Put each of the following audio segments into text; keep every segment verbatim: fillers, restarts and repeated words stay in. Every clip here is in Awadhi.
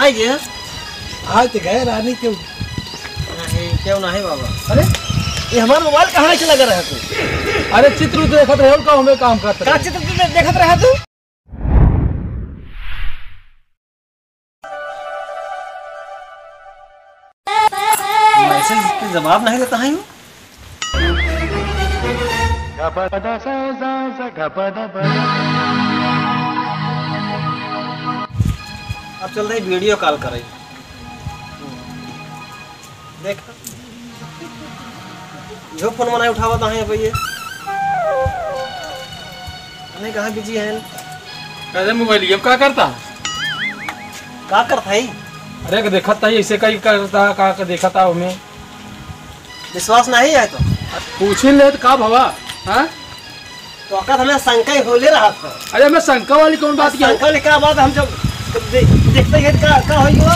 ये आज तो गए रानी के। नहीं, क्यों नहीं बाबा? अरे, ये हमारा मोबाइल कहाँ से लगा रहा तू? अरे, चित्र तो देखत रहे हो, का हमें काम करत का रहे? चित्र तू दे-, देखत रहा तू? मैसेज के जवाब नहीं देता है यू। अब चल रही वीडियो कॉल करे। देख, इहो फोन मना उठावत आहे भैया। नहीं, कहाँ बिजी है? अरे मोबाइल ये का करता? का करता है? अरे देखत था ऐसे का ही करता, का, का देखत था हमें। विश्वास नहीं है तो? पूछी ले तो का भवा? हाँ? तो अकत हमें शंका ही होले रहा था। अरे, हमें शंका वाली कौन बात की? शंका वाली का बात? हम जब दे-, देखते हैं का, का होई हुआ?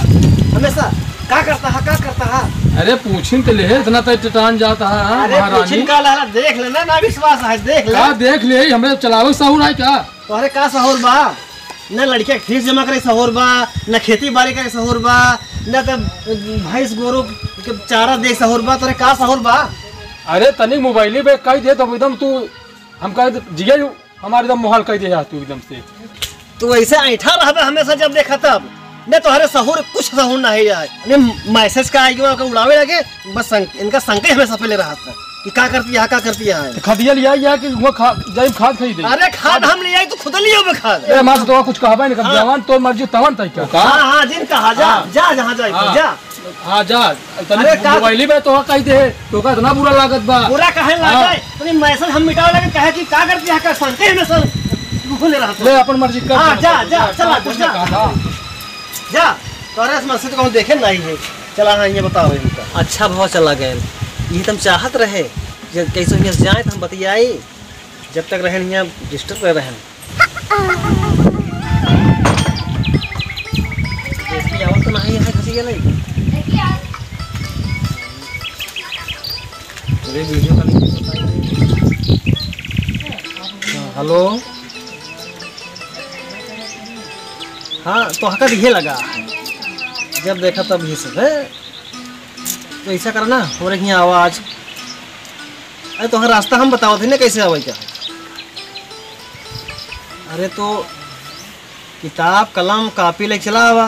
हमेशा का करता है, का करता है? अरे, पूछिन तो ले, इतना तो टटान जाता है, हाँ, अरे, महारानी। पूछिन का लाला, देख लेना, ना विश्वास है, देख ले। का देख ले, हमें चलावे सहूर है क्या? तोहरे का सहूर बा? न लड़किया के फीस जमा करे सहूर बा, न खेती बाड़ी करे सहूर बा, न त भैंस गोरू के चारा दे सहूर बा, तोहरे का सहूर बा? अरे, तनिक मोबाइल पे कह दे, तब एकदम तू हम कह दे, जिया यू, हमारे एकदम मोहाल कह दे यार तू एकदम से। तू ऐसे ऐंठा रहबे हमेशा जब देखा तब। ने तोहरे सहूर कुछ सहूर नहीं है। ने मैसेज का आएगी वहाँ उड़ावे लगे, बस संक-, इनका संके हमेशा पहले रहा था कि का करती है, का करती है। तो खदिया लिया या कि वो खा-, जाई खाद खरीदे। अरे खाद हम ले आई तो खुद ले आओ खाद। ए, मार से तो कुछ कहबा नहीं, हाँ। जवान तोर मर्जी तवन तय कर। हाँ, हाँ, जिन कहा जा, हाँ। जा जहाँ जाए, हाँ। जा। हाँ, जा। तनी अरे, का मोबाइल ही में तो कह दे, तो का इतना बुरा लागत बा। बुरा काहे हाँ। लागे? तनी मैसेज हम मिटावे लगे, कहे कि का करती है, का सुनते हैं मैसेज? तू खुले रहा तो। ले, अपन मर्जी कर, हाँ, कर, जा, कर, जा, कर, चला, कर, तू जा। कर, हाँ। जा, तोरे से मैसेज कहूँ देखे नहीं है। चला, हाँ, ये बताओ इनका। अच्छा भवा चला गए। ये तुम चाहत रहे, जे कैसे यहाँ जाए, तो हम बतियाई। जब तक रहे यहाँ डिस्टर्ब कर रहे हैं। देखिए, और तो नहीं है, खसी गया नहीं। अरे, वीडियो कॉलिंग तो बताइए। हाँ, हेलो। हाँ, तो हका दिखे लगा। जब देखा तब ये सब है। तो ऐसा करना, हमरे हियाँ आवा आज। अरे, तोहर रास्ता हम बतावत हई ना, कैसे आवे का। अरे, तो किताब, कलम, कापी ले चला आवा।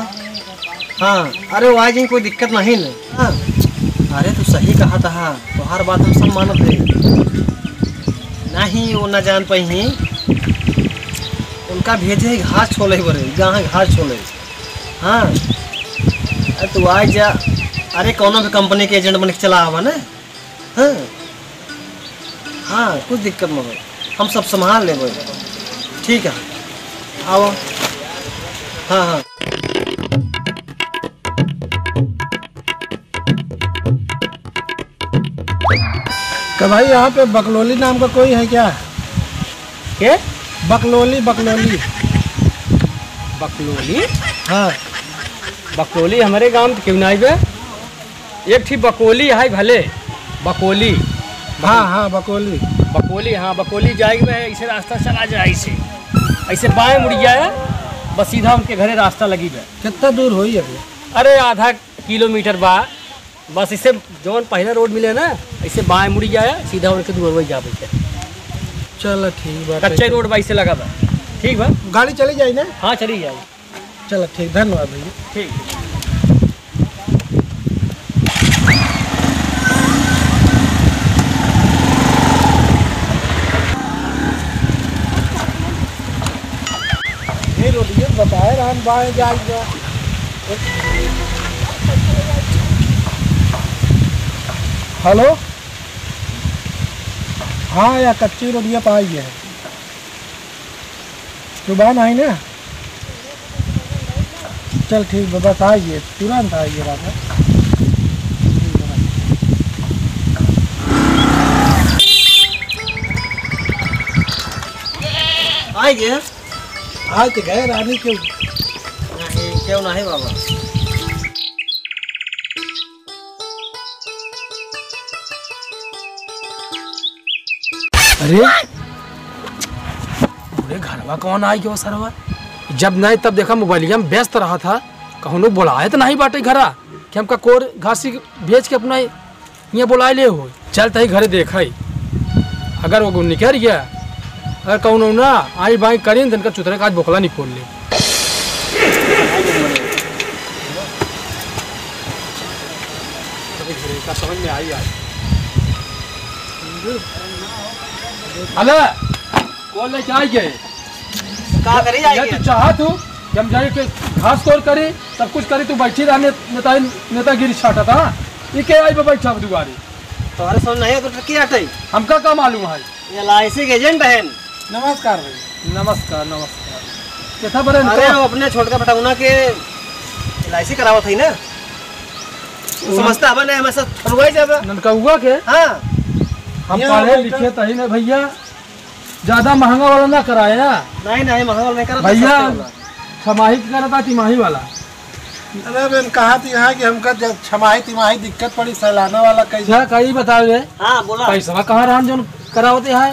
हाँ, अरे, वो आज कोई दिक्कत नहीं न। हाँ। अरे, तू सही कहत हा, तोहार बात हम सब मानत है। नहीं, वो ना जान पाई ही। उनका भेजे ही घास छोले बरे, गाँव घास छोले। हाँ। अरे, तू आ जा। अरे, कौनो भी कंपनी के एजेंट बन के चला आवा ना। हाँ। हाँ, कुछ दिक्कत न हो, हम सब संभाल लेबे। ठीक है, आओ। हाँ, हाँ। तो भाई, यहाँ पे बकलोली नाम का कोई है क्या? के? बकलोली, बकलोली। बकलोली? हाँ। बकलोली हमरे गाँव में तो क्यों ना आइबे? एक ठी बकोली है भले, बकोली। हाँ, हाँ, बकोली। बकोली, हाँ, बकोली जाए के बा, ऐसे रास्ता चला जाए, ऐसे, ऐसे बाएं मुड़ जाए, बस सीधा उनके घरे रास्ता लगी बा। कितना दूर होई अभी? अरे, आधा किलोमीटर बा, बस इसे जौन पहला रोड मिले ना, ऐसे बाएं मुड़ जाए, सीधा उनके दुआर वही जाबे के। चलो, ठीक बा। कच्चा रोड बा, ऐसे लगा बा। ठीक बा। गाड़ी चली जाई ना? हाँ, चली जाए। चलो ठीक, धन्यवाद भैया। ठीक। ये रोडिया बताए रहन बाएं जाए बा। हेलो, हाँ, या कच्ची रोडिया पाई है। सुबह नहीं ना? चल ठीक बा, बस आइए, तुरंत आइए राजा। आइए। आज तो गए रानी के। नहीं, क्यों नहीं बाबा? अरे, पूरे घरवा कौन आई गयो सरवा? जब नहीं तब देखा मोबाइलिया में व्यस्त रहा था। कौनो बोलाए त नाही बाटे घरा कि हमका कोर घासी भेज के अपना हियाँ बोलाए ले हो। चल तही घरे देखई, अगर वो निकर गया, अगर कौनो ना आई बाई करीन, तनका चुतरे का आज बोकला निपोल ले। समझ में आई आज। अले, कौन लेके आई गए? का करी या जाइए? तू चाहत हो कि हम जाए के घास तोड़ करी, सब कुछ करी, तू बैठी रह ने-, नेता-, नेतागिरी छाटत, हाँ? ई के आई बा बैठा दुआरे? तोहरे समझ नहीं है, तो की हटाई? हमका का मालूम है? ये एल आई सी के एजेंट है। नमस्कार भाई। नमस्कार, नमस्कार। कैसा बरे अरे, इनका? वो अपने छोटका फटौना के एल आई सी करावत है ना। वो समझता हवा नहीं, हमेशा ठरुआई जाबा। ननका हुआ के? हाँ। हम ये पढ़े बैठा। लिखे तही ना भैया, ज्यादा महंगा वाला ना कराए ना। नहीं, नहीं, महंगा वाला नहीं करत, भैया, सस्ता वाला। छमाही के करता, तिमाही वाला। अरे, अब हम कहा थी यहाँ कि हमका जब छमाही तिमाही दिक्कत पड़ी, सालाना वाला कैसे? अच्छा, कई बताओ रे। हाँ, बोला। पैसवा कहाँ रहन जौन करावते हैं?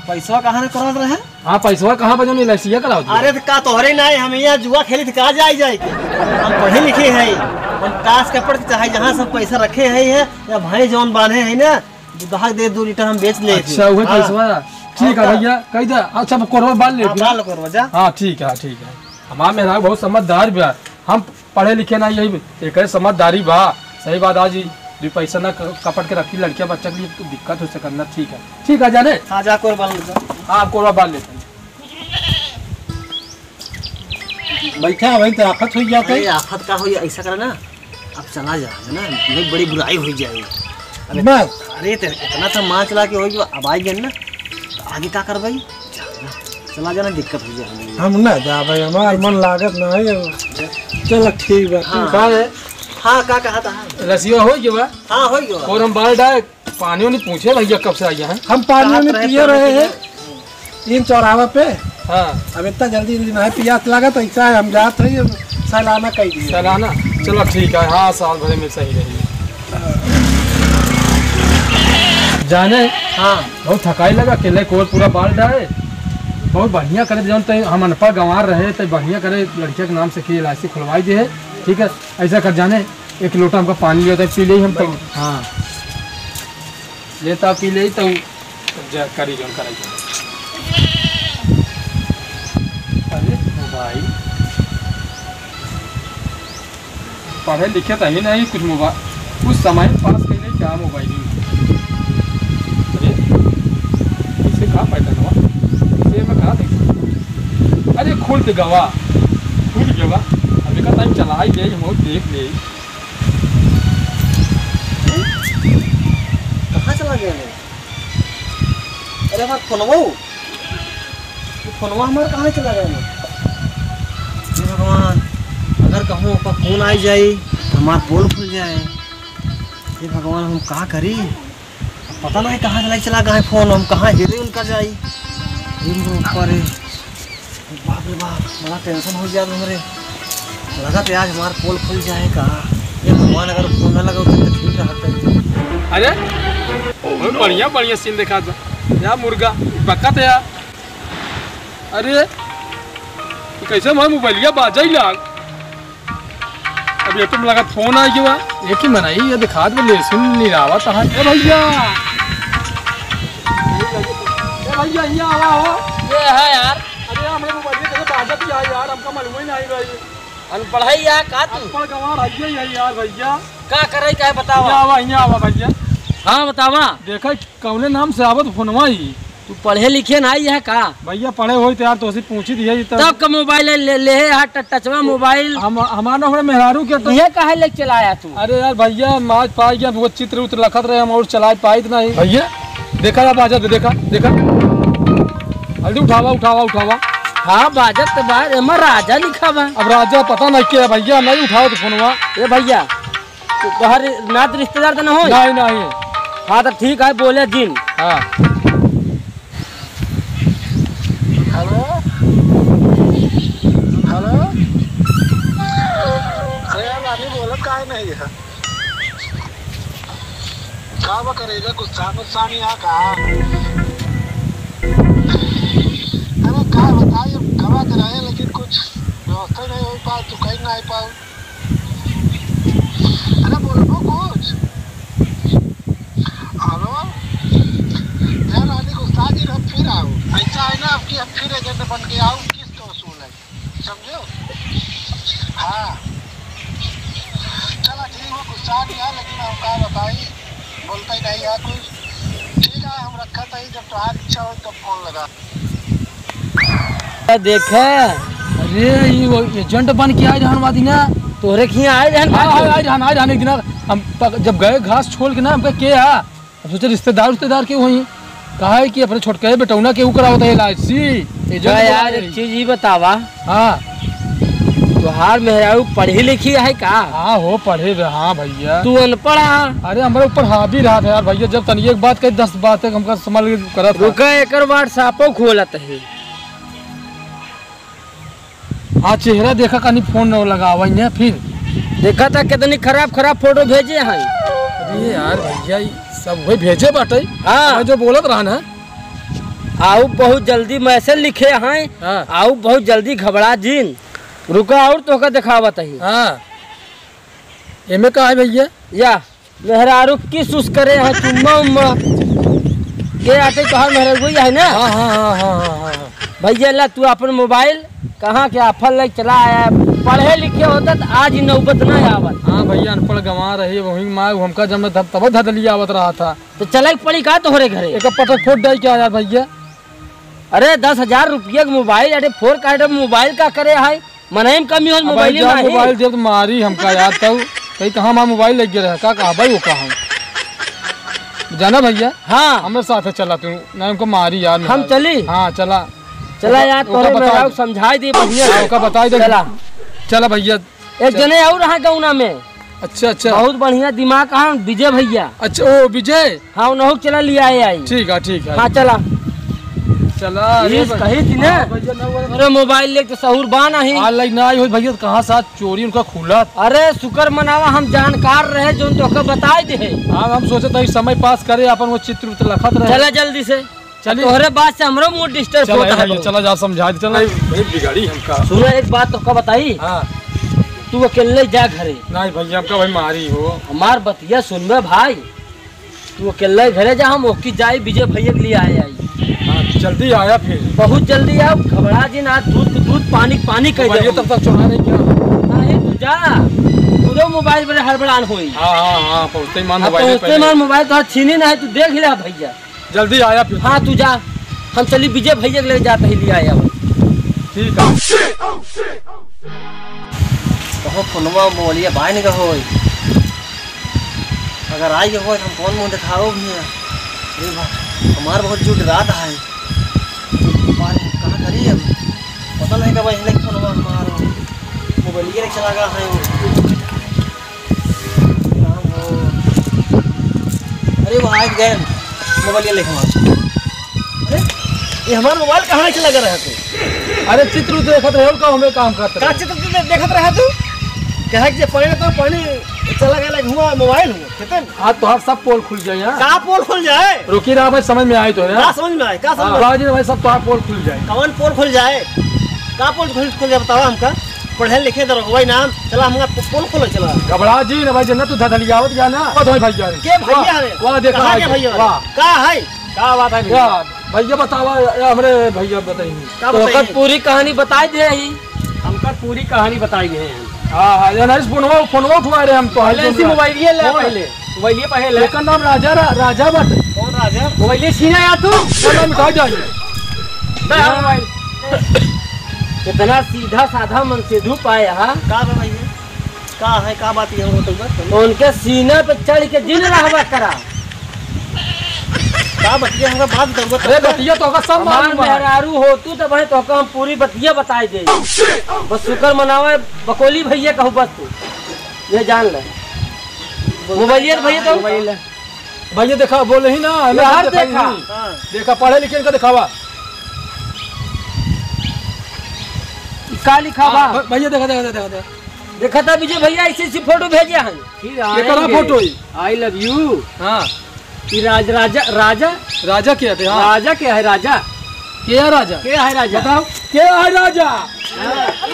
पैसवा कहाँ ने करावत रहे? हाँ, पैसवा कहाँ बा जौन एल आई सी करावते हैं? अरे, तो का तोहरे ना है, हम यहाँ जुआ खेली तो का जाए जाए के? हम पढ़े लिखे हैं, हम ताश का पढ़ के चाहे जहाँ सब पैसा रखे हैं, है, या भाई जौन बांधे हैं ना, दूधा दे दो लीटर हम बेच ले अच्छा, वही हाँ। पैसवा। ठीक है भैया, कह दे। अच्छा, अब कोरवा बाल ले हाँ, फिर। बाल कोरवा जा। हाँ, ठीक है, ठीक है। हमार मेहरारू बहुत समझदार बा। हम पढ़े लिखे ना, यही एक समझदारी बा। सही बात, आज ही दो पैसा ना क-, कपट के रखी लड़किया बच्चा के लिए तो दिक्कत हो सकत ना। ठीक है, ठीक है, जाने। हाँ, जा कोरवा बाल ले जा। हाँ, कोरवा बाल लेते हैं। बैठा है, वहीं तो आफत हो जाता है। अरे, आफत का हो, ऐसा करा ना, अब चला जा, है ना, नहीं बड़ी बुराई हो जाए। अरे बस। अरे, ते इतना तो मार चला के होई, अब आई गए ना, तो आगे का करवाई? जा ना, चला जाना, दिक्कत हो जाए। हम ना जा भाई, हमार मन लागत ना है। चल, ठीक बा। हाँ। का है? हाँ, का कहा था? रसिया हो गया बा? हाँ, हो गया। और हम बाल डाल पानी वानी पूछे भैया कब से आई हैं? हम पानी वानी पिए रहे हैं। इन चौराहा पे। हाँ। अब इतना जल्दी जल्दी नहीं पियास लगा तो ऐसा है, हम जात है, हम सालाना कह दिए। सालाना? चलो ठीक है, हाँ, साल भर में सही रही। जाने? हाँ। बहुत थकाई लगा, अकेले कोर पूरा बाल डाले। बहुत बढ़िया करे, जौन तै हम अनपढ़ गंवार रहे, तै बढ़िया करे लड़किया के नाम से के एल आई सी खुलवाई दे है। ठीक है, ऐसा कर जाने, एक लोटा हमका पानी लिया था, पी ले हम तो। हाँ। लेता पी ले तो जा, करी जौन कराई। अरे मोबाइल, पढ़े लिखे तो ही नहीं, कुछ मोबाइल, कुछ समय पास कइले क्या मोबाइल में? अरे, इसे का पैटर्न हुआ? इसे में का देख सकते? अरे, खुल के गवा, खुल के गवा। अभी का टाइम चला ही गई, हम देख ले। कहाँ चला गया मैं? अरे हमार फोनवा, ये फोनवा हमार कहाँ चला गया मैं? हे भगवान, अगर कहूँ ओकर फोन आ जाए तो हमार पोल खुल जाए। हे भगवान, हम का करी? पता नहीं कहाँ चला, चला गया है फोन, हम कहाँ हेरे उनका जाई। हे ऊपर है। बाप रे बाप, बड़ा टेंशन हो गया हमरे। लगत है आज हमार पोल खुल जाए का। ये भगवान अगर फोन ना लगावत तो ठीक रहत है। अरे, बहुत बढ़िया, बढ़िया सीन देखा था। या मुर्गा, बकत है यार। अरे, ये कैसे हमार मोबाइलिया बाजा ही लाग? अब ये तुम लगा फोन आ गया। ये की मनई, ये दिखात में लेसुन निरावत है। ए भैया, ए भैया, ये आवा हो। ये है यार। अरे, हमरे मोबाइल में कैसे बाजत ही है यार, हमका मालूम ही नहीं भाई। अनपढ़ है यार का तू? अनपढ़ गंवार है ये, ये यार भैया। का करे का है बतावा? ये आवा, ये आवा भैया। हाँ बतावा। देखा कौने नाम से आवत फोनवा ही? तू पढ़े लिखे ना आई है का? भैया पढ़े होई तो यार तोसे पूछी दिया जी तब। तब का मोबाइल ले, ले, ले है यार ट-, टचवा मोबाइल। हम, हमार ना हमरे मेहरारू के तो ये काहे ले चलाया तू? अरे यार भैया हम आज पाई गया वो चित्र उत्र लखत रहे हम और चलाए पाई तो नहीं। भैया देखा यार बाजत देखा, देखा। जल्दी उठावा, उठावा, उठावा। हाँ बाजत तो बा, एमा राजा लिखा बा। अब राजा पता नहीं क्या है भैया, नहीं उठाओ तो फोनवा। ए भैया, तो तोहर नात रिश्तेदार तो न होई? नहीं, नहीं। हाँ, तो ठीक है, बोले जिन। हाँ। हेलो? हेलो? अरे यार, रानी बोलत काहे नहीं है? का बा करेजा, गुस्सा, गुस्सा नहीं आ का? अरे का बताई, अब गवा के रहे, लेकिन कुछ व्यवस्था नहीं हो पाए, तू कहीं ना आ पाओ। हम फिर एजेंट बन के आऊ, किस्त वसूल है, समझो? हाँ, चला ठीक हो, गुस्सा नहीं है, लेकिन हम का बताई, बोलता ही नहीं है कुछ। ठीक है, हम रखा था ही, जब तोहार इच्छा हो तब फोन लगा। देखे, अरे, ई वो एजेंट बन के आए रहन वादी ना। तोहरे खियाँ आए रहन हाँ, बाकी। हाँ, आए रहन, आए रहन एक दिन। हम पक-, जब गए घास छोल के ना, हमका के आ? हम सोचे रिश्तेदार, रिश्तेदार के होई। कहा है कि अपने छोटके बेटौना के ऊ करावत है एल आई सी। एजेंट का यार, बना एक रही। चीज ई बतावा। हाँ। तोहार मेहरारू पढ़ी लिखी है का? हाँ हो, पढ़े बे, हाँ भैया। तू अनपढ़ आ। अरे, हमरे ऊपर हावी रहा था यार भैया, जब तनी एक बात कही, दस बात तक हमका समझ करत है। रुका, एकर WhatsApp-ओ खोलत है। हाँ, चेहरा देखा, कहीं फोन न लगावा इन्हें फिर। देखा था, कितनी खराब खराब फोटो भेजे हैं। अरे यार भैया, ई सब वही भेजे बाटे। हाँ। मैं जो बोलत रहा ना। आऊ बहुत जल्दी मैसेज लिखे हैं। हाँ। आऊ बहुत जल्दी, घबरा जिन। रुका, और तोहका देखावत ही। हाँ। एमे का है भैया? या। मेहरारू किस उस करे है, चुम्मा उम्मा। के आते तोहार मेहरारू वही है ना? हाँ, हाँ, हाँ। भैया ला, तू अपन मोबाइल कहाँ के आफर लेके चला आया? पढ़े लिखे होता तो आज ही नौबत ना आवत। हाँ भैया, अनपढ़ गंवार रही, वही माँ हमका जब मैं धब-, तब धधली आवत रहा था। तो चले के पड़ी का तोहरे घरे? एक पटक फोड़ डाई क्या यार भैया? अरे, दस हजार रुपया के मोबाइल, अरे, फोर कार्ड मोबाइल का करे है? मनई में कमी हो, अब मोबाइल भाई, में जब है। मोबाइल जब मारी हमका यार, तब कहीं कहाँ हमारा मोबाइल लग गया रहा, का कहा भाई, वो कहा जाना भैया? हाँ। हमारे साथ है, चला तू, ना हमको मारी यार, हम मेहरारू। चली? हाँ, चला। चला ओका, यार, ओका तोरे बताई मेहरारू दे। समझाई दे बढ़िया हाँ, से। ओका बताई दे। चला। चला भैया। एक चल। जने और रहा गौना में। अच्छा, अच्छा। बहुत बढ़िया दिमाग है विजय भैया। अच्छा, ओ विजय। हाँ, उन्हों चला लिया आए आई। ठीक है, ठीक है। हाँ, चला। चला, अरे इस भाई। कही थी ना। हाँ, भैया, ना हुआ। अरे मोबाइल लेके सहूर बा नहीं। आज लाइक ना आई हो भैया, तो कहाँ से आज चोरी उनका खुला? अरे शुक्र मनावा, हम जानकार रहे जो तोहका बताई दे। हाँ, हम सोचे था समय पास करे, अपन वो चित्र उत्र लखत रहे। चला जल्दी से। चली। तोहरे बात से हमरो mood disturb चला, होता ए है भैया, लोग। चला जा, समझा दे, चला। नहीं, भाई, बिगाड़ी हमका। सुनो, एक बात तोहका बताई। हाँ। तू अकेले जा घरे। नहीं भैया, हमका भाई मारी हो। हमार बतिया सुनबे भाई, तू अकेले घरे जा, हम ओकी जाई विजय भैया के लिए आए आई। हाँ, जल्दी आया फिर। बहुत जल्दी आओ, घबरा जिन, आज दूध के दूध, पानी के पानी कह दे। तब तक चढ़ा रही क्या? नहीं, तू जा, तू मोबाइल पर हड़बड़ान होई। हाँ, हाँ, हाँ, पहुँचते ही मान हाँ, मोबाइल पहुँचते पहले। मान मोबाइल तो छीनी ना है, तू देख ले भैया। जल्दी आया फिर। हाँ, तू जा, हम चली विजय भैया के ले जाते ही ले आया। ठीक है। कहो फोनवा मोबाइलिया बाय नहीं का होई। अगर आई के होई, हम कौन मुँह दिखाओ भैया? अरे बा, हमार बहुत जुट रात है। बाय, कहाँ करी अब? पता नहीं कब आई फोनवा हमार। मोबाइलिया लेके चला गया है। अरे, वो आ गए, मोबाइल ये लेके आ। अरे, ये हमार मोबाइल कहाँ से लगा रहा तू? अरे, चित्र देखत रहे हो, का हमें काम करत का रहे? चित्र तू दे-, देखत रहा तू? कहे कि जे पानी तो पानी चला गया, लग हुआ मोबाइल हुआ, खेतन। आज तोहार सब पोल खुल जाए, हाँ? का पोल खुल जाए? रुकी रहा भाई, समझ में आई तो है, का हाँ? समझ में आए, का समझ हाँ, में आए? बाजी भाई, सब तोहार पोल खुल जाए। कौन पोल खुल जाए? का पोल खुल, खुल जाए, बतावा हमका। पढ़े लिखे दरोगवा नाम, चला हमका पो-, पोल खोले चला। घबरा जी ना भाई, जन्नत तू धधलियावत गया ना। ओ भाई, भाई यार। के भैया वाह, हरे? वाह, देखा कहाँ आज, के भैया हरे? वाह। का है? का बात है भैया? यार, भैया बतावा, या हमरे भैया बताइए। का तो बताइए? ओकर पूरी कहानी बताई दे ही। हमका पूरी कहानी बताई दे हैं। हाँ, हाँ, या नहीं, फोनवा, फोनवा उठवा रहे हम तो। पहले इसी मोबाइलिया ले फोन। पहले। मोबाइलिया पहले ले। एकर नाम राजा रा-, राजा बाटे। कौन राजा? मोबाइलिया छीना या तू? चलो मिटा जाइए। दे हम मोबाइल। इतना सीधा साधा मनसेधू पाए हा। का बा भैया? का है, का बात ये होत बा? उनके सीना पे चढ़ के जिन रहबा करा। का बतिया हमरा बात दउआ अरे तब बतिया तो का सब हमार मालूम है। मेहरारू हो तू तो भाई तो हम पूरी बतिया बताई दे। बस शुक्र मनावे बकोली भैया कहू बस तू। ये जान ले। मोबाइलिया तो भैया तो मोबाइल है। भैया देखा, बोले ही ना, हमें यार देखा ही देखा। नहीं। हाँ। देखा, पढ़े लिखे इनका दिखावा। का लिखा बा? हाँ, भ-, भैया देखा, देखा, देखा, देखा। देखा था विजय भैया, ऐसी ऐसी फोटो भेजे हैं। फिर ये करा आएंगे। फोटो ही। I love you। हाँ। ये राज-, राजा, राजा। राजा क्या थे? हाँ। राजा क्या है, राजा? क्या राजा? क्या है राजा? बताओ, क्या है राजा? हाँ।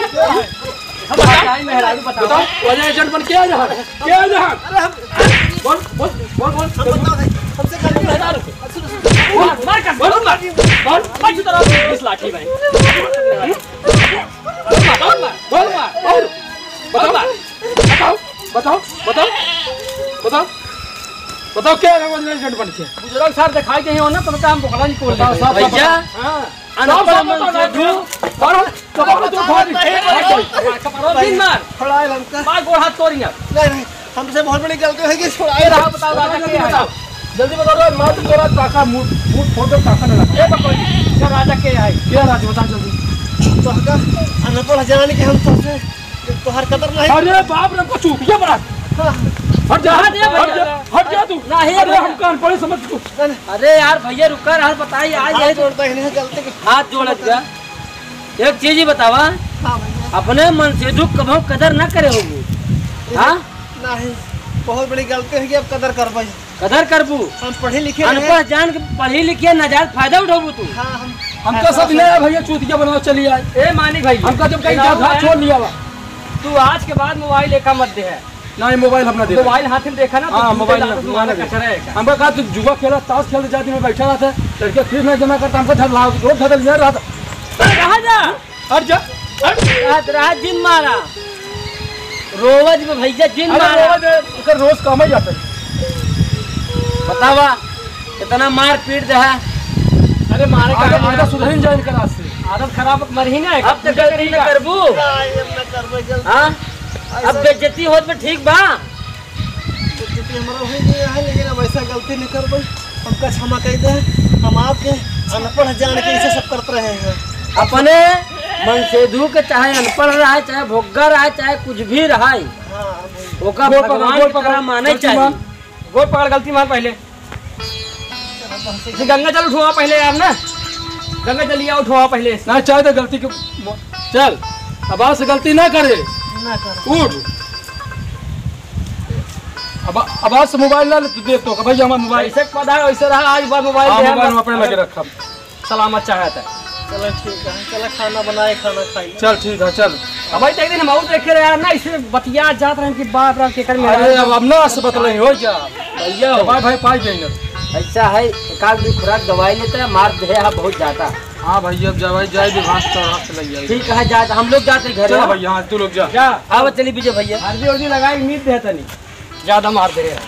बताओ। बताओ, मेहरारू बताओ। बताओ, राजा एजेंट बन क्या है जहाँ? क्या है जहाँ? अरे हम बोल, बोल, बोल, बोल। हम बताओ भाई। हमसे गाड़ी में मार, मार, मार, मार, मार, मार, मार, मार, लाठी भाई। मार, मार, मार, मार, मार, मार, मार। बताओ, बताओ, बताओ, बताओ, बताओ, क्या है वो एजेंट बन के? बुजुर्ग साहब दिखाई दे हो ना, तो बता, हम बोकला नहीं खोल बताओ, लेते। साहब, भैया, साहब, हाँ। अनपढ़ साहब, मन बताओ से ना, दू। मारो, कपाल में तो उठा दी। ए, ए, ए, कपाल में मार। छोड़ाए हमका। मार, गोड़ हाथ तोड़ यहाँ। नहीं, नहीं, हमसे बहुत बड़ी गलती हो गई, छोड़ाए। ए, रहा, बताओ, राजा के है? बताओ। जल्दी बताओ, मार तो तोरा टाका, मुंह, मुंह फोड़ दो, टाका ना लगा। ए, बताओ, क्या राजा के है? क्या राजा, बता जल्दी। तो हमका अनपढ़ जान के हम तुमसे तोहार कदर नहीं। अरे बाप रे, हमको चूतिया बना। हाँ। हट जा, हट जा, हट जा, हट जा तू। नहीं, अरे नहीं। हमका अनपढ़ समझ तू। नहीं, नहीं। अरे यार भैया रुका रहा, बताई आज हाथ यही जोड़ता ही नहीं, गलती की। हाथ जोड़त का। एक चीज ही बतावा, हाँ भैया। अपने मन से दुख कभो कदर ना करे होगू। हाँ? नहीं, बहुत बड़ी गलती है कि अब कदर कर भाई। कदर करबू? हम पढ़े लिखे रहे। अनपढ़ जान के पढ़ी लिखी है, नाजायज फायदा उठाबू तू। हाँ, हम हमका सब ले आए भैया, चूतिया बनाओ, चली आए। ए मानिक भाई, हमका जब कहीं गाँव जाता है, छोड़ लिया बा। तू आज के बाद मोबाइल एका मत दे है। नहीं, मोबाइल हम ना दे। मोबाइल हाथ में देखा ना, तो हाँ, जूते मोबाइल दांत ना, से मारा ना दे। कचरा है का? हमका कहा, तू जुआ खेला, ताश खेलते जाती में बैठा रहता है, लड़के फीस नहीं जमा करता, हमको धर लाओ, रोज धर लिया रहता। कहाँ जा? हट जा, हट। रात, रात जिन मारा। रोवज में भैया जिन अरे मारा। रोवज है, ओकर रोज काम ही जाता है। बतावा, इतना मार पीट दे है। अरे मारे का आदत, है? आदत सुधर ही जाए इनका रात से। आदत खराब मर ही ना है। अब तो गलती न करबू। नहीं, अब न करबो, गलती। हाँ? ऐसा अब बेइज्जती होत में ठीक बा। बेइज्जती हमारा हो गया है, लेकिन अब ऐसा गलती नहीं करबो। हमका क्षमा कर दे, हम आपके अनपढ़ जान के इसे सब करते रहे हैं। अपने मनसेधू के चाहे अनपढ़ रहे, चाहे भोग्गा रहे, चाहे कुछ भी रहे, हाँ, वही। ओका गोड़ पकड़, भगवान गोड़ की तरह पकड़, माने गलती चाहिए। मान। गोड़ पकड़, गलती मान पहले। चलो, तो हमसे जी, गंगा जल उठवा पहले यार ना, गंगा जल लिया उठवा पहले। ना चाहे तो गलती के, चल, अब आज से गलती ना करे। ना करे। उठ। अब, अब आज से मोबाइल ना ले, तू देख तो, भैया हमारा मोबाइल। ऐसे पता है, वैसे रहा, आज बार मोबाइल हाँ, दे, मोबाइल हम अपने लगे रखा। सलामत चाहत है। चलो ठीक है, चलो खाना बनाए, खाना खाई। चल ठीक है, चल। अब भाई, एक दिन हम और देखे रहे यार ना, इसे बतिया जात रहे कि बाप रे, केकर में अरे, यार। अब, अब ना से बतलाई हो क्या? भैया हो। भाई, भाई, पाई गई ना। ऐसा है, एक आध दिन खुराक दवाई लेता है, मार दे है बहुत ज्यादा। हाँ भैया, अब जाए, जाए भी घास चौराहा से लग जाए। ठीक है, जा, हम लोग जाते घर चलो हैं। भैया, हाँ, तू लोग जा। जा। आओ, चलिए विजय भैया। हल्दी उर्दी लगाई, मीत दे तनी। ज्यादा मार दे है।